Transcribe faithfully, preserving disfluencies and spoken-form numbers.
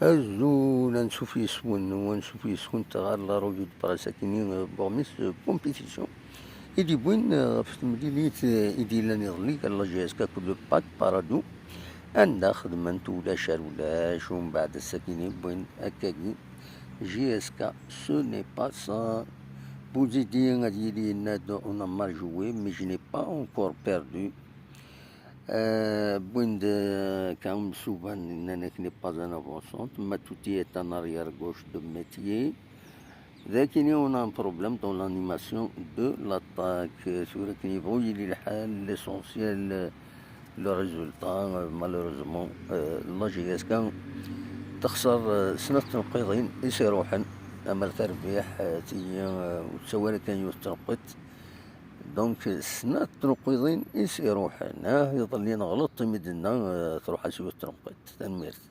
Azul, ansuf yes-wen, u ansuf yes-went ɣer la revue de presse akini, euh, buɣmis, euh, compétition i d-yewwin, euh, ɣef temlilit, euh, i d-yellan iḍelli gar la J S K akked le Pack Paradou, anda xedment ulac ar ulac, u mbeɛd ass-akini wwin akkagi J S K, ce n'est pas ça. Bouzidi ad yili yenna-d: on a mal joué, mais je n'ai pas encore perdu. Euh, wwin-d, euh, Kaum Souban, nnan-ak: n'est pas un avançant, Matuti est en arrière-gauche de métier. Dakini, on a un problème dans l'animation de l'attaque. Tura akken yebɣu yili lḥal, l'essentiel, euh, le résultat, euh, malheureusement, euh, la J S K texṣer, euh, snat tneqqiḍin i s-iruḥen, amer tarbiḥ, euh, tigi, euh, ur tettawal kan yiwet tneqqiḍt. Donc, snat tneqqiḍin i s-iruḥen. Ah, iḍelli neɣleḍ imi d-nenna, euh, truḥ-as yiwet tneqqiḍt. Tanemmirt.